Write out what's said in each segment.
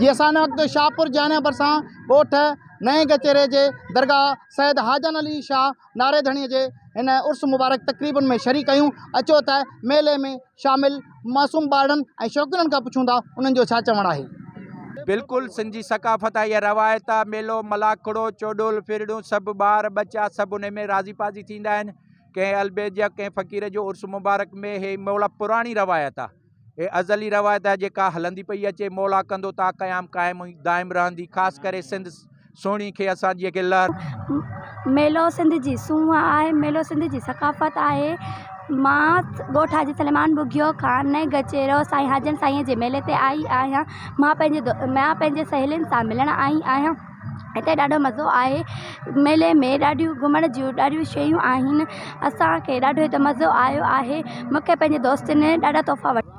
جي اسان هن وقت شاهپور جهانيان ڀرسان ڳوٺ نئين گچيري جي درگاهه سيد حاجن علي شاهه ناري ڌڻي جي هن عرس مبارڪ تقريبن ۾ شريڪ آهيون اچو ته ميلي ۾ شامل معصوم ٻارڙن ۽ شوقينن کان پڇون ٿا انهن جو ڇا چوڻ آهي. بلڪل سنڌ جي ثقافت آهي اها روايت آهي ميلو ملاکڙو چوڏول ڦرڙيون سڀ ٻار ٻچا سڀ انهي ۾ راضي پازي ٿيندا آهن ڪنهن البيد يا ڪنهن فقير جو عرس مبارڪ ۾ هي مولا پراڻي روايت آهي هي ازلي روايت آهي جيڪا هلندي پئي اچي مولا ڪندو تا قيام قائم ۽ دائم رهندي خاص ڪري سنڌ سهڻي کي اسان جي کي لهر. ميلو سنڌ جي سونهن آهي ميلو سنڌ جي ثقافت آهي مان ڳوٺ حاجي سليمان ٻگهيو کان نئين گچيرو سائين حاجن سائين جي ميلي تي آئي آهيان مان پنهنجي مان پنهنجي سهيلين سان ملڻ آئي آهيان هتي ڏاڍو مزو آهي ميلي ۾ ڏاڍيون گهمڻ جون ڏاڍيون شيون آهن اسان کي ڏاڍو هتي مزو آيو آهي مون کي پنهنجي دوستن ڏاڍا تحفا وٺي.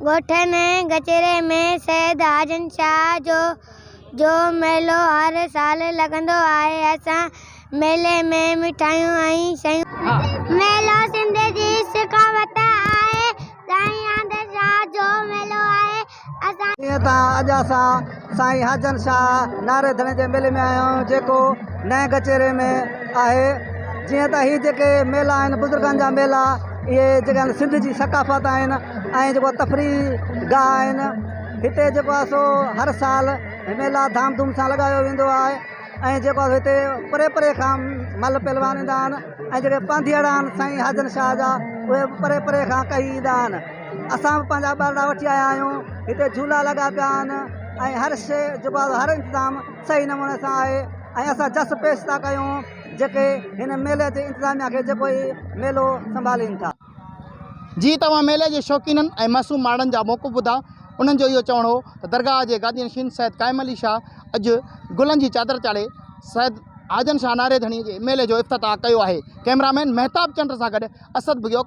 ڳوٺ نئين گچيري ۾ سيد حاجن شاهه جو جو ميلو هر سال لڳندو آهي اسان ميلي ۾ مٺايون ۽ شيون. ميلو سنڌ جي ثقافت آهي سائين حاجن شاهه جو ميلو آهي اسان. جيئن ته اڄ اسان سائين حاجن شاهه ناري ڌڻي جي ميلي ۾ آيا آهيون جيڪو نئين ڪچهري ۾ آهي جيئن ته هي جيڪي ميلا آهن بزرگن جا ميلا اهي جيڪي آهن سنڌ جي ثقافت آهن ۽ جيڪو تفريح گاهه آهن هتي جيڪو آهي سو هر سال ميلا ڌام ڌوم سان لڳايو ويندو آهي ۽ جيڪو آهي هتي پري پري کان مل پهلوان ايندا آهن ۽ جيڪي پانڌيئڙا آهن سائين حاجن شاهه جا اهي به پري پري کان ڪهي ايندا آهن اسان به پنهنجا ٻارڙا وٺي آيا آهيون هتي جهولا لڳا پيا آهن ۽ هر شيء جيڪو آهي هر انتظام صحيح نموني سان آهي ۽ اسان جس پيش ٿا ڪيون جيڪي هن ميلي جي انتظاميا کي جيڪو هي ميلو سنڀالين ٿا. جي توهان ميلي جي شوقينن ۽ معصوم ماڻهن جا موقف ٻڌا، انهن جو اهو چوڻ هو ته درگاهه جي گادي نشين سيد قائم علي شاهه اڄ گلن جي چادر چاڙهي سيد حاجن شاهه ناري ڌڻي جي ميلي جو افتتاح ڪيو آهي. ڪئميرا مين مهتاب چنڊ سان گڏ اسد ڀڳيو.